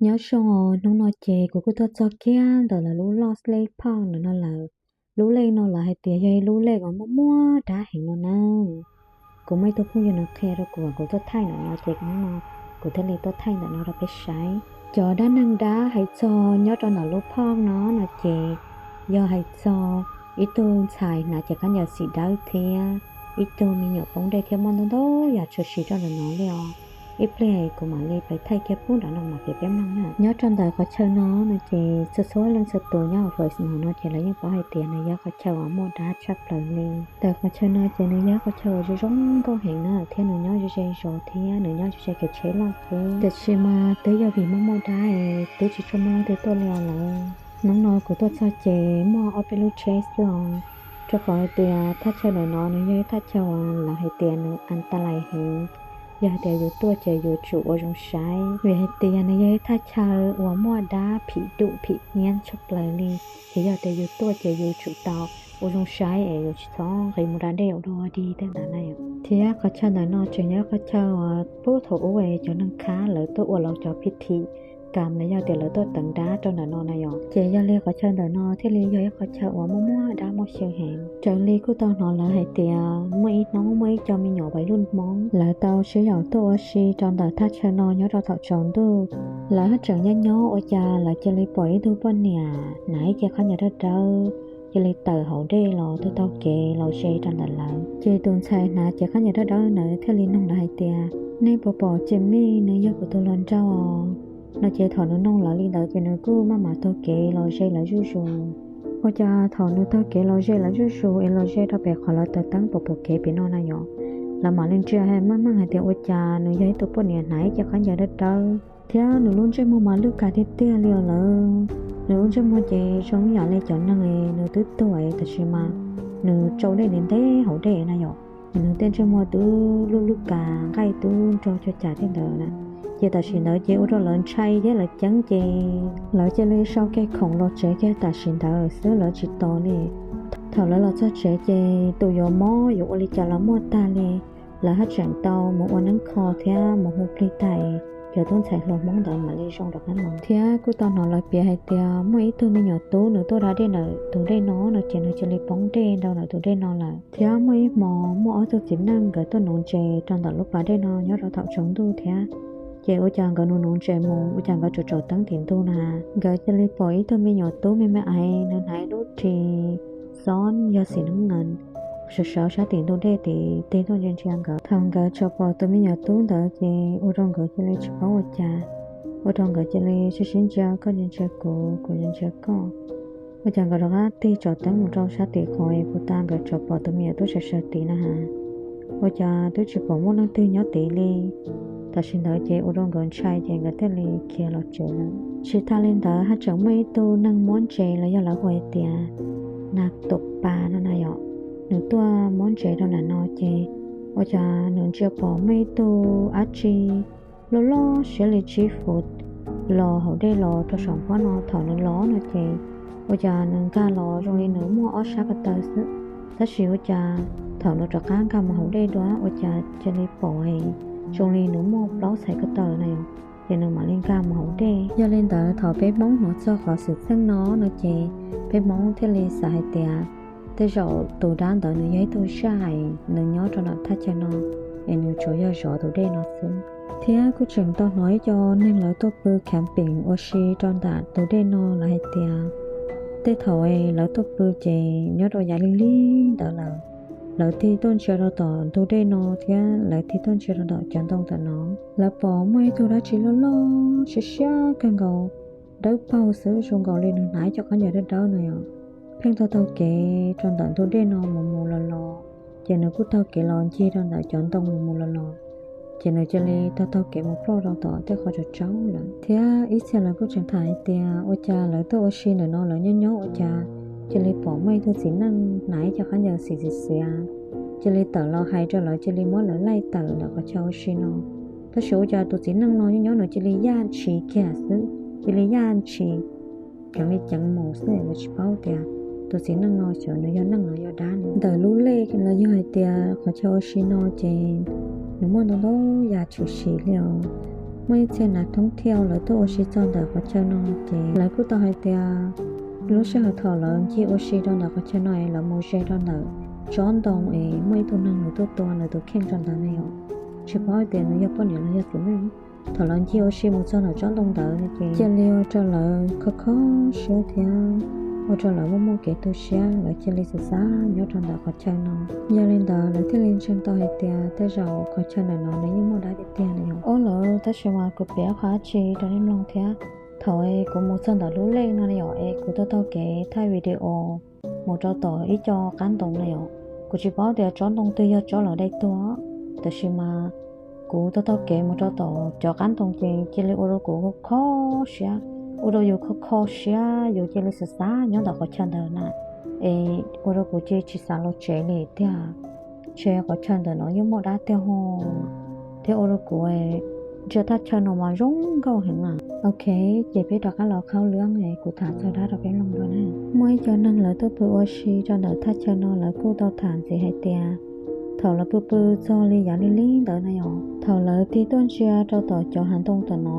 Nyob zoo os, hnub no ces kuv kuj tuaj txog kiag ntawm lawv lub loj lej phoj ntawm no lawm. Lub lej no lawv hais tias yog ib lub lej uas muaj muaj dab heev no na. Kuv muaj ib tug phooj ywg nws qhia rau kuv, kuv tuaj thaij ntawm no ces hnub no kuv thiaj li tuaj thaij ntawm no rau peb saib. Cov dab neeg dab hais txog nyob rau ntawm lub phoj no no ces yog hais txog ib tug ntxhais hnav cev khaub ncaws xim dawb thiab ib tug me nyuam poob dej thiab muaj ntau ntau yam tshwm sim rau ntawm no li os. Ib pliag kuv mam li pib thaij kiag pub nrad no mas ces peb mloog na. Nyob rau ntawm qhov chaw no no ces txhua txhua leej txhua tus nyob hauv Fresno no ces lawv yeej paub hais tias nws yog qhov chaw uas muaj dab tshaj plaws li. Ntawm qhov chaw no ces nws yog qhov chaw uas zoo zoo nkauj heev na, thiab nws nyob ze ze zos thiab nws nyob ze ze kev tsheb loj xwb. Tiam sis mas twb yog vim muaj muaj dab es twb tsis tshua muaj leej twg tuaj li os lawm. Hnub no kuv tuaj txog ces muaj ob peb lub tsheb xwb os, rau qhov hais tias thaj chaw ntawm no nws yog ib thaj chaw uas lawv hais tias nws an ta lais heev. Yog hais tias yus tuaj ces yus tsum ua zoo saib, vim hais tias nws yog ib thaj chaw uas muaj dab phim dum phim nyab tshaj plaws li. Ces yog tias yus tuaj ces yus tsum tau ua zoo saib es yus tsis txhob nqis mus da dej ua dog dig tej ntawd na. Thiab qhov chaw ntawm no tseem yog ib qhov chaw uas puag thaum ub es cov neeg khab lawv tuaj ua lawv cov phiv thim kam los yog tias lawv tuaj teev dab rau ntawm no na yom. Ces yog li qhov chaw ntawm no thiaj li yog ib qhov chaw uas muaj muaj dab muaj xyw heev. Raws li kuj tau hnov lawv hais tias muaj ib hnub muaj ib co me nyuam vais luj Hmoob lawv tau sib yaum tuaj ua si rau ntawm thaj chaw no nyob rau thaum tsaus ntuj. Lawv haj tseem nyob nyob ua cas lawv cia li pom ib tug poj niam hnav ib cev khaub ncaws dawb dawb cia li tawm hauv dej los tuaj taug kev los ze rau ntawm lawv. Ces tus ntxhais hnav cev khaub ncaws dawb dawb ntawd thiaj li nug lawv hais tias, nej puas pom Jimmy, nws yog kuv tus hluas nraug? No ces thaum nws nug lawv li ntawd ces nws kuj maj mam taug kev los ze lawv zuj zus. Ua cas thaum nws taug kev los ze lawv zuj zus es los ze rau pem qhov lawv taws teeb pom pom kev pem no na yom, lawv mam li ntsia maj meej hais tias ua cas nws yog ib tug poj niam hnav ib cev khaub ncaws dawb dawb thiab nws lub ntsej muag mas lwj kas tiag tiag li os lawm. Nws lub ntsej muag ces zoo ib yam li cov neeg nws twb tuag es tab sis mas nws tsau dej ntev ntev hauv dej na yom, nws tej ntsej muag twb lwj lwj kas nqaij twb nrog cuag cas thiab ntawd na. Ces tam sim ntawd ces ua rau lawv ntshai thiab lawv ceeb ces lawv cia li sau kiag khoom los tsev kiag tam sim ntawd xwb lawv tsis tos li. Thaum lawv los txog tsev ces tus yuav mob yuav ua li cas los muaj tag li. Lawv haj tseem tau mus ua neeb kho thiab mus hu plig tag, cov tub ntxhais hluas Hmoob ntawd mam li zoo rov qab los. Thiab kuj tau hnov lawv piav hais tias muaj ib tug me nyuam tub nws tuaj da dej ntawm tus dej no no ces nws cia li poob dej rau ntawm tus dej no lawm. Thiab muaj ib hmo muaj ob tug txiv neej nkawd tuaj nuv ntses rau ntawm lub pas dej no nyob rau thaum tsaus ntuj thiab. Ces ua cas nkawd nuv nuv ntses mus ua cas nkawd tsaus tsaus teeb tim ntug na, nkawd cia li pom ib tug me nyuam tub me me ais nws hnav ib lub ris xob yog xim neeb nees sawv sawv sab tim ntug dej tim teg tuaj ntsia ntsia nkawd. Thaum nkawd tsuas pom tus me nyuam tub ntawd ces ua rau nkawd cia li tsis paub ua cas, ua rau nkawd cia li sib sib ntsia, koj ntsia ntsia kuv, kuv ntsia ntsia koj. Ua cas nkawd rov qab tig tsom teeb mus rau sab tim qhov es puag ta nkawd tsuas pom tus me nyuam tub sawv sawv tid na has. Ua cas twb tsis pom muaj leej twg nyob tid li. Tam sim ntawd ces ua rau nkawd ntshai ces nkawd thiaj li khiav los tsev lawm. Tsis tas li ntawd haj tseem muaj ib tug neeg muab ntses los yog lawv hu hais tias nag tus pas no na yom, nws tuaj muab ntses rau ntawm no ces ua cas nws ntsia pom muaj ib tug dab tsi loj loj siab li tsib fuv los hauv dej los rau saum pob no. Thaum nws los no ces ua cas nws nkag los zoo li nws muaj ob sab ko taw xwb, tab sis ua cas thaum nws rov qab nkag mus hauv dej dua ua cas cia li pom zoo li nws muaj plaub txhais ko taw na yom, ces nws mam li nkag mus hauv dej. Yog li ntawd thaum peb Hmoob hnov txog qhov xwm txheej no no ces peb Hmoob thiaj li xav hais tias tej zaum tus dab ntawd nws yog ib tug zaj es nws nyob rau ntawm thaj chaw no es nws tsuas yog zov tus dej no xwb. Thiab kuj tseem tau hnov ib co neeg lawv tuaj pw camping ua si rau ntawm tus dej no lawv hais tias tej thaum es lawv tuaj pw ces nyob rau yav lig lig ntawd lawm, lawv tig tuaj ntsia rau tom ntug dej no thiab lawv tig tuaj ntsia rau tom cov ntoo ntawm no, lawv pom muaj ib tug dab tsi loj loj siab siab kawg nkaus, dawb paug xwb zoo nkaus li nws hnav ib co khaub ncaws dawb dawb no yom, pheej taug taug kev rau ntawm ntug dej no mus mus los los, ces nws kuj taug kev los ncig rau ntawm cov ntoo mus mus los los, ces nws cia li taug taug kev mus ploj rau tom tej qhov tsaus tsaub lawm. Thiab ib txhia lawv kuj tseem tham hais tias ua cas lawv tuaj ua si ntawm no lawv nyob nyob ua cas cia li pom muaj ib tug txiv neej hnav ib co khaub ncaws xim xiav xiav, cia li tawm los hais rau lawv cia li muab lawv laij tawm ntawm qhov chaw ua si no. Tab sis ua cas tus txiv neej no nyob nyob nws cia li yaj ntshis kiag xwb, cia li yaj ntshis ceev li ceev mus xwb, lawv tsis paub tias tus txiv neej no xyov nws yog neeg los yog dab no. Ntawm lub lej los yog hais tias qhov chaw ua si no ces nws muaj ntau ntau yam tshwm sim li os. Muaj ib txhia nas thoob thiaj lawv tuaj ua si txog ntawm qhov chaw no ces lawv kuj tau hais tias lub sij hawm thaum lawv ncig ua si rau ntawm qhov chaw no es lawv mus ze rau ntawm tsob ntoo es muaj ib tug neeg nws tuaj tua nws tus kheej rau ntawd ne yom. Tsis paub hais tias nws yog poj niam los yog txiv neej. Thaum lawv ncig ua si mus txog ntawm tsob ntoo ntawd no ces cia li ua rau lawv kho kho siab thiab ua rau lawv muaj muaj kev tu siab, lawv cia li xav xav nyob rau ntawm qhov chaw no. Yog li ntawd lawv thiaj li ntseeg tau hais tias tej zaum qhov chaw ntawm no nws yeej muaj dab tiag tiag na yom. Ob lawv tab sis mas kuv piav qhov dab tsi rau nej mloog thiab. Thaum kuv mus txog ntawm lub lej no na yom es kuv tuaj taug kev thaij video mus rau tom ib co qab ntoo na yom. Kuv tsis paub tias tsob ntoo twg yog tsob lawv dai tuag, tab sis mas kuv tuaj taug kev mus rau tom cov qab ntoo ces cia li ua rau kuv kho siab, ua rau yus kho kho siab, yus cia li xav xav nyob ntawm qhov chaw ntawd na, es ua rau kuv cia li tsis xav los tsev li tiag. Ntshe qhov chaw ntawm no yeej muaj dab tiag ho, thiab ua rau kuv ntsia thaj chaw no mas zoo nkauj heev na. Ok, ces peb rov qab los qhov lwm es kuv tham txog dab rau peb mloog dua na. Muaj ib co neeg lawv tuaj pw ua si rau ntawm thaj chaw no lawv kuj tau tham ntxiv hais tias thaum lawv pw pw txog li yav li li ntawd na yom, thaum lawv tig tuaj ntsia rau tom cov hav ntoo tom no,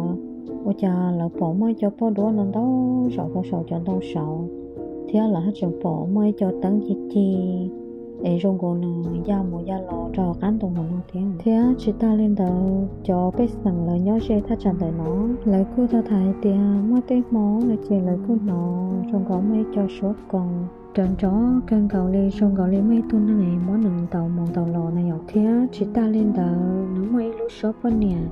ua cas lawv pom muaj ib co poj duab no ntau zaum rau saum cov ntoo saud, thiab lawv haj tseem pom muaj ib co teeb ci ci es zoo nkaus nws ya mus ya los rau qab ntoo no thiab. Thiab tsis tas li ntawd cov pej xeem lawv nyob ze thaj tsam ntawm no, lawv kuj tau tham hais tias muaj tej hmo no ces lawv kuj hnov zoo nkaus muaj ib co suab koos nrov nrov kawg nkaus li, zoo nkaus li muaj ib tug neeg muab nws ntaus mus ntaus los na yom. Thiab tsis tas li ntawd nws muaj ib lub suab poj niam,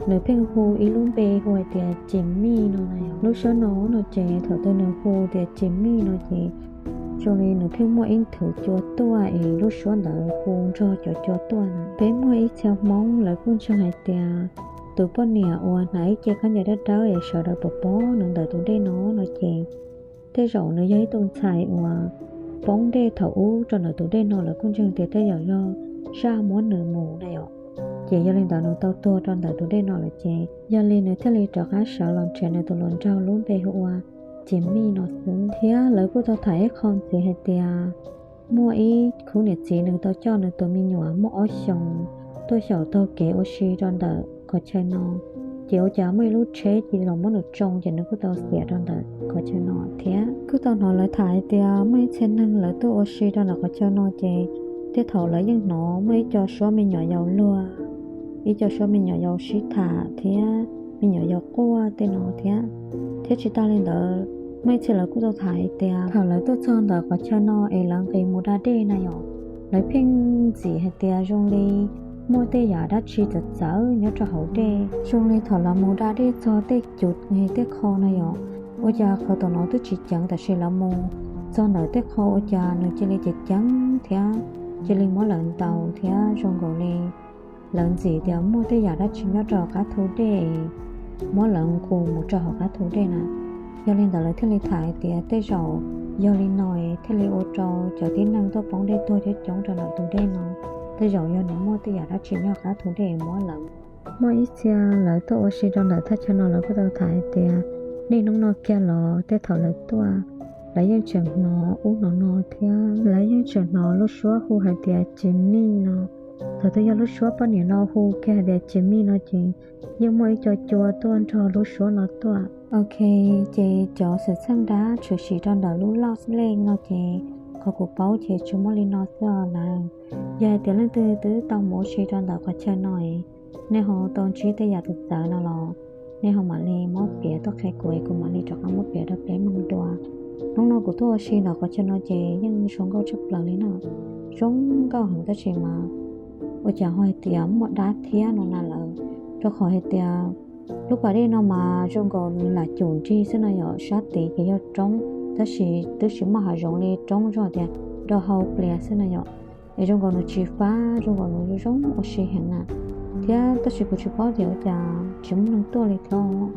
nws pheej hu ib lub npe hu hais tias Ces Mij no na yom. Lub suab no no ces thaum twg nws hu tias Ces Mij no ces zoo li nws pheej muaj ib nthwv cua tuaj es lub suab ntawd hu nrog cov cua tuaj na. Peb muaj ib txhia Hmoob lawv kuj ntseeg hais tias tus poj niam uas hnav ib ce khaub ncaws dawb dawb es sawv daws pom pom nws ntawm tus dej no no ces tej zaum nws yog ib tug ntxhais uas poob dej thaum ub rau ntawm tus dej no, lawv kuj ntseeg tias tej zaum yog zaj muab nws mus na yom. Ces yog li ntawd nws tau tuag rau ntawm tus dej no lawm ces yog li nws thiaj li rov qab sawv los nrhiav nws tus hluas nraug lub npe hu ua Ces Mij no xwb. Thiab lawv kuj tau tham ib qho ntxiv hais tias muaj ib khub niam txiv nws tau coj nws tus me nyuam muaj ob xyoos tuaj xyaum taug kev ua si rau ntawm qhov chaw no, ces ua cas muaj ib lub tsheb cia li los muab nws tsoo ces nws kuj tau xiam rau ntawm qhov chaw no thiab. Kuj tau hnov lawv tham hais tias muaj ib txhia neeg lawv tuaj ua si rau ntawm qhov chaw no ces tej thaum lawv yeej hnov muaj ib co suab me nyuam yaus luag, ib co suab me nyuam yaus sib tham thiab me nyuam yaus quaj tej no thiab. Thiab tsis tas li ntawd muaj ib txhia lawv kuj tau tham hais tias thaum lawv tuaj txog ntawm qhov chaw no es lawv nqis mus da dej na yom, lawv pheej ntxim hais tias zoo li muaj tej yam dab tsi txawv txawv nyob rau hauv dej, zoo li thaum lawv mus da dej txog tej cuv tej qho na yom, ua cas qhov tom no twb tsis ceev tab sis lawv mus txog ntawm tej qho ua cas nws cia li ceev ceev thiab cia li muab lawv ntaus thiab zoo nkaus li lawv ntxim tias muaj tej yam dab tsi nyob rau hauv qab thu dej muab lawv nqus mus rau hauv qab thu dej na. Yog li ntawd lawv thiaj li tham hais tias tej zaum yog li no thiaj li ua rau cov tib neeg tuaj poob dej tuag coob coob rau ntawm tus dej no, tej zaum yog nws muaj tej yam dab tsi nyob qab thu dej muab lawv. Muaj ib txhia lawv tuaj ua si rau ntawm thaj chaw no lawv kuj tau tham hais tias niaj hnub no kiag los tej thaum lawv tuaj lawv yeej tseem hnov ub hnov no thiab lawv yeej tseem hnov lub suab hu hais tias Ces Mij no. Thaum twg yog lub suab poj niam no hu kiag hais tias Ces Mij no ces yeej muaj ib co cua tuaj nrog lub suab no tuaj. Ok, ces cov xwm txheej dab tshwm sim rau ntawm lub loj lej no ces qhov kuv paub ces tsuas muaj li no xwb os lawm. Yog hais tias leej twg twb tau mus ua si rau ntawm qhov chaw no, nej ho tau ntsib tej yam txawv txawv no los nej ho mam li muab piav tuaj qhia kuv es kuv mam li rov qab muab piav rau peb mloog dua. Hnub no kuv tuaj ua si ntawm qhov chaw no ces yeej zoo nkauj tshaj plaws li no, zoo nkauj heev tab sis mas ua cas ho hais tias muaj dab thiab no na lawm, rau qhov hais tias lub pas dej no mas zoo nkaus nws lam cum nrig xwb no yom, sab tid ces yog roob tab sis twb tsis muaj hav zoov li, roob zoo tias do hau plias xwb no yom. Es zoo nkaus nws tsis fab, zoo nkaus nws zoo ua si heev na. Thiab tab sis kuv tsis paub tias ua cas tsis muaj neeg tuaj li thiab,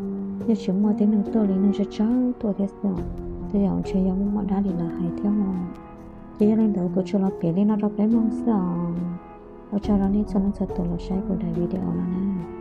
yeej tsis muaj tib neeg tuaj li, neeg tsawg tsawg tuaj thiab xwb os. Tej zaum ntshe yog muaj muaj dab li lawv hais thiab os. Ces yog li ntawd kuv tsuas los piav li no rau peb mloog xwb os. Ua tsaug rau nej txhua leej txhua tus los saib kuv daim video no na.